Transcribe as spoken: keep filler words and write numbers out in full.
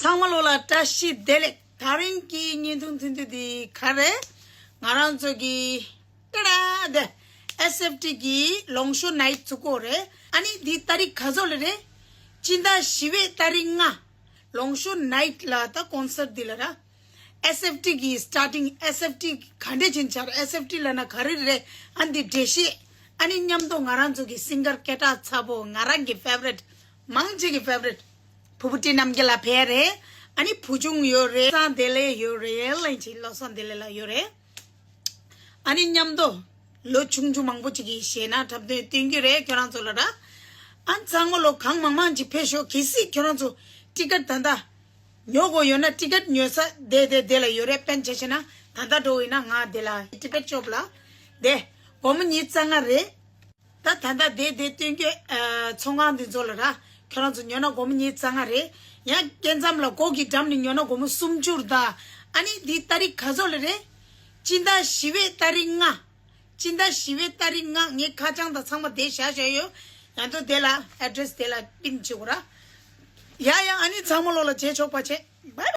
ཚང་མ་ལོ་ལ་བཀྲ་ཤིས་བདེ་ལེགས། ད་རིང་གི་བརྙན་ཐུང་ཐུང་ཐུང་འདི་ག་རེ། ང་རང་ཚོ་གི་ཏི་ར་དེ་ཨེས་ཨེཕ་ཊི་གི་ལོང་ཤོ་ནའིཊ་ཚུགས་ཀྱི་ཡོད་རེད། ཨ་ནི་འདི་ཏ་རིག་ག་ཚོད་ལ་རེད། སྤྱི་ཟླ་བཞི་པའི་ཏ་རིག་ལྔ། ལོང་ཤོ་ནའིཊ་ལ་ད་ཀོན་སརཊ་འདི་ལ་ར། ཨེས་ཨེཕ་ཊི་གི་སི་ཊར་ཊིང་། ཨེས་ཨེཕ་ཊི་ག་འདྲ་ཅིག་ཆགས། ཨེས་ཨེཕ་ཊི་ལབ་ན་ག་རེ་རེད། ཨ་འདི་འགྲེལ་བཤད། ཨ་ནི་མཉམ་དུ་ང་རང་ཚོ་གི་སིང་གར་སྐད་གྲགས་ཚ་པོ། ང་རང་གི་ཕེ་ཝ་རིཊ། མང་ཆེ་གི་ཕེ་ཝ་རིཊ། བུ་བུ་ཊི་རྣམ་རྒྱལ་ལགས་ཕེབས་རེད། ཨ་ནི་བུ་ཆུང་ཡོད་རེད། བློ་བཟང་བདེ་ལེགས་ཡོད་རེད། ལན་ཅིག་བློ་བཟང་བདེ་ལེགས་ལགས་ཡོད་རེད། ཨ་ནི་མཉམ་དུ་ལོ་ཆུང་ཆུང་མང་པོ་ཅིག་གིས་གཞས་སྣ་འཁྲབ་སྟོན་སྟོན་གྱི་རེད་ཁྱོད་རང་ཚོ་ལ་ར། ཨ་ཚང་མ་ལོ་གང་མང་མང་ཅིག་ཕེབས་ཤོག་གལ་སྲིད་ཁྱོད་རང་ཚོ་ཊི་ཀེ་ཊི་ད་ལྟ་ཉོ་དགོས་ཡོད་ན་ཊི་ཀེ་ཊི་ཉོ་ས་དེ་དེ་དེ་ལ་ཡོད་རེད། དཔེར་ན་ཆ་བཞག་ན་ད་ལྟ་འགྲོ་ཡིན་ན་ང་དེ་ལ་ཊི་ཀེ་ཊི་ཤོབ་ལ་དེ་སྒོར་མོ་ཉི་ཤུ་རྩ་ལྔ་རེད། ད་ད་ལྟ་དེ་དེ་སྟོན་གྱི་ཨ་ཚོང་ཁང་འདི་ཚོ་ལ་ར། ཁྱོད་རང་ཚོ་ཉོ་ན་སྒོར་མོ་ཉི་ཤུ་རྩ་ལྔ་རེད། ཡང་སྐྱེ་མཚམས་ལ་སྒོ་གི་འགྲམ་ནས་ཉོ་ན་སྒོར་མོ་སུམ་ཅུ་རེད་ད། ཨ་ནི་འདི་ཏ་རིག་ག་ཚོད་ལ་རེད། སྤྱི་ཟླ་བཞི་པའི་ཏ་རིག་ལྔ། སྤྱི་ཟླ་བཞི་པའི་ཏ་རིག་ལྔ། ངས་ཁ་བྱང་དང་ཚང་མ་དེ་བཞག་བཞག་ཡོད། ཡང་ཐོག་དེ་ལ་ཨེ་ཌི་རེ་སི་དེ་ལ་པིན་བྱེད་དགོས་ར། ཡ་ཡ། ཨ་ནི་ཚང་མ་ལོ་ལ་བྱེད་ཆོག་པ་བྱེད། བཱའི་བཱའི།